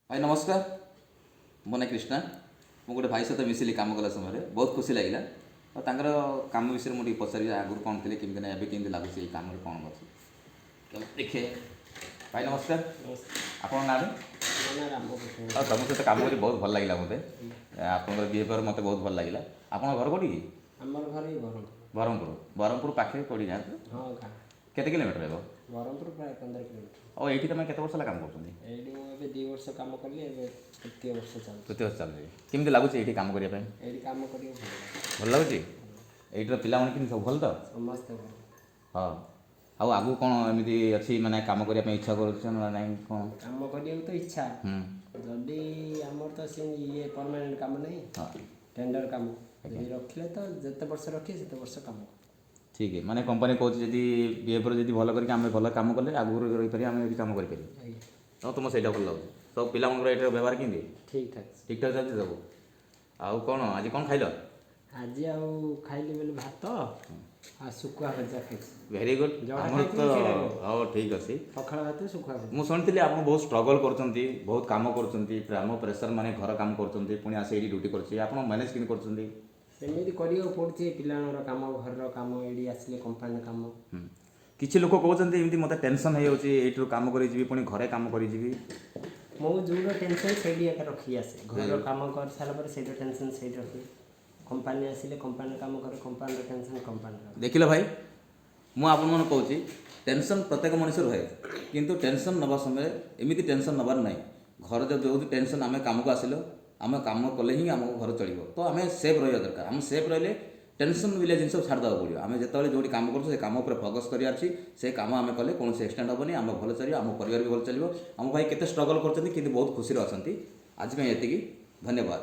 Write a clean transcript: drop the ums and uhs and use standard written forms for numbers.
ଭାଇ ନମସ୍କାର, ମୋ ନାଁ କୃଷ୍ଣା। ମୁଁ ଗୋଟେ ଭାଇ ସହିତ ମିଶିଲି କାମ କଲା ସମୟରେ, ବହୁତ ଖୁସି ଲାଗିଲା। ଆଉ ତାଙ୍କର କାମ ବିଷୟରେ ମୁଁ ଟିକେ ପଚାରିବି, ଆଗରୁ କ'ଣ ଥିଲେ, କେମିତି ନାହିଁ, ଏବେ କେମିତି ଲାଗୁଛି, ଏଇ କାମରେ କ'ଣ ଅଛି ତ ଦେଖେ। ଭାଇ ନମସ୍କାର। ଆପଣଙ୍କ ନାଁରେ? ମୋ ନାଁ ରାମକୃଷ୍ଣ। ଆଉ ତମ ସହିତ କାମ କରି ବହୁତ ଭଲ ଲାଗିଲା ମୋତେ। ଆପଣଙ୍କର ବିହେଭିଅର୍ ମୋତେ ବହୁତ ଭଲ ଲାଗିଲା। ଆପଣଙ୍କ ଘର କେଉଁଠି କି? ଆମର ଘର ଏଇ ବ୍ରହ୍ମପୁର। ବ୍ରହ୍ମପୁର। ବ୍ରହ୍ମପୁର ପାଖରେ କେଉଁଠି ଗାଁ? ହଁ, ଗାଁ। କେତେ କିଲୋମିଟର ହେବ? ବ୍ରହ୍ମପୁର ପ୍ରାୟ 15 କିଲୋମିଟର। ଆଉ ଏଇଠି ତୁମେ କେତେ ବର୍ଷ ହେଲା କାମ କରୁଛନ୍ତି? ଏଇଠି ମୁଁ ଏବେ 2 ବର୍ଷ କାମ କଲି, ଏବେ ତୃତୀୟ ବର୍ଷ ଚାଲୁଛି। ତୃତୀୟ ବର୍ଷ ଚାଲୁଛି। କେମିତି ଲାଗୁଛି ଏଇଠି କାମ କରିବା ପାଇଁ? ଏଇଠି କାମ କରିବାକୁ ଭଲ ଲାଗେ। ଭଲ ଲାଗୁଛି। ଏଇଠିର ପିଲାମାନେ କେମିତି, ସବୁ ଭଲ ତ? ସମସ୍ତେ ଭଲ। ହଁ, ଆଉ ଆଗକୁ କ'ଣ ଏମିତି ଅଛି, ମାନେ କାମ କରିବା ପାଇଁ ଇଚ୍ଛା କରୁଛ ନା ନାହିଁ କ'ଣ? କାମ କରିବାକୁ ତ ଇଚ୍ଛା। ଯଦି ଆମର ତ ସେ ଇଏ ପରମାନେଣ୍ଟ କାମ ନାହିଁ, ଟେଣ୍ଡର କାମ। ଯଦି ରଖିଲେ ତ ଯେତେ ବର୍ଷ ରଖିବେ ସେତେ ବର୍ଷ କାମ। ଠିକ୍, ମାନେ କମ୍ପାନୀ କହୁଛି ଯଦି ବିହେଭିଅର୍ ଯଦି ଭଲ କରିକି ଆମେ ଭଲ କାମ କଲେ ଆଗରୁ ରହିପାରିବା, ଆମେ ଏଠି କାମ କରିପାରିବା। ଆଜ୍ଞା। ତ ତୁମ ସେଇଟା ଭଲ ଲାଗୁଛି। ସବୁ ପିଲାମାନଙ୍କର ଏଇଠିର ବ୍ୟବହାର କେମିତି? ଠିକ୍ ଠାକ୍। ଠିକ୍ ଠାକ୍ ଚାଲିଛି ସବୁ। ଆଉ କ'ଣ ଆଜି କ'ଣ ଖାଇଲ? ଆଜି ଆଉ ଖାଇଲି ବୋଲି ଭାତ ଆଉ ଶୁଖୁଆ ଭଜା ଖାଇଛି। Very good. ଯୋଉଟା ଆମର ତ ଖାଇଥିଲି ସେଇଟା ଖାଇଲି। ହଉ, ଠିକ୍ ଅଛି। ପଖାଳ ଭାତ, ଶୁଖୁଆ ଭଜା। ମୁଁ ଶୁଣିଥିଲି ଆପଣ ବହୁତ ଷ୍ଟ୍ରଗଲ୍ କରୁଛନ୍ତି, ବହୁତ କାମ କରୁଛନ୍ତି, କାମ ପ୍ରେସର୍, ମାନେ ଘର କାମ କରୁଛନ୍ତି, ପୁଣି ଆସି ଏଇଠି ଡ୍ୟୁଟି କରୁଛି। ଆପଣ ମ୍ୟାନେଜ୍ କେମିତି କରୁଛନ୍ତି? ସେମିତି କରିବାକୁ ପଡ଼ୁଛି, ପିଲାଙ୍କର କାମ, ଘରର କାମ, ଏଇଠି ଆସିଲେ କମ୍ପାନୀ କାମ। କିଛି ଲୋକ କହୁଛନ୍ତି ଏମିତି ମୋତେ ଟେନସନ୍ ହେଇଯାଉଛି, ଏଇଠିରୁ କାମ କରିଯିବି, ପୁଣି ଘରେ କାମ କରିଯିବି। ମୁଁ ଯେଉଁଟା ଟେନସନ୍ ସେଇଠି ଏକା ରଖିକି ଆସେ। ଘରର କାମ କରିସାରିଲା ପରେ ସେଇଟା ଟେନସନ୍ ସେଇଠି ରଖେ। କମ୍ପାନୀ ଆସିଲେ କମ୍ପାନୀ କାମ କରେ, କମ୍ପାନୀର ଟେନସନ୍ କମ୍ପାନୀର। ଦେଖିଲ ଭାଇ, ମୁଁ ଆପଣମାନଙ୍କୁ କହୁଛି, ଟେନସନ୍ ପ୍ରତ୍ୟେକ ମଣିଷ ରୁହେ, କିନ୍ତୁ ଟେନସନ୍ ନେବା ସମୟରେ ଏମିତି ଟେନସନ୍ ନେବାର ନାହିଁ। ଘର ଯଦି ବହୁତ ଟେନସନ୍, ଆମେ କାମକୁ ଆସିଲୁ, ଆମେ କାମ କଲେ ହିଁ ଆମକୁ ଘର ଚଳିବ। ତ ଆମେ ସେଫ୍ ରହିବା ଦରକାର। ଆମେ ସେଫ୍ ରହିଲେ ଟେନସନ୍ ମିଳିଆ ଜିନିଷ ଛାଡ଼ିଦେବାକୁ ପଡ଼ିବ। ଆମେ ଯେତେବେଳେ ଯେଉଁଠି କାମ କରୁଛୁ ସେ କାମ ଉପରେ ଫୋକସ୍ କରିବାର ଅଛି। ସେ କାମ ଆମେ କଲେ କୌଣସି ଏକ୍ସିଡେଣ୍ଟ ହେବନି, ଆମ ଭଲ ଚାଲିବ, ଆମ ପରିବାର ବି ଭଲ ଚାଲିବ। ଆମ ଭାଇ କେତେ ଷ୍ଟ୍ରଗଲ୍ କରୁଛନ୍ତି, କିନ୍ତୁ ବହୁତ ଖୁସିରେ ଅଛନ୍ତି। ଆଜି ପାଇଁ ଏତିକି, ଧନ୍ୟବାଦ।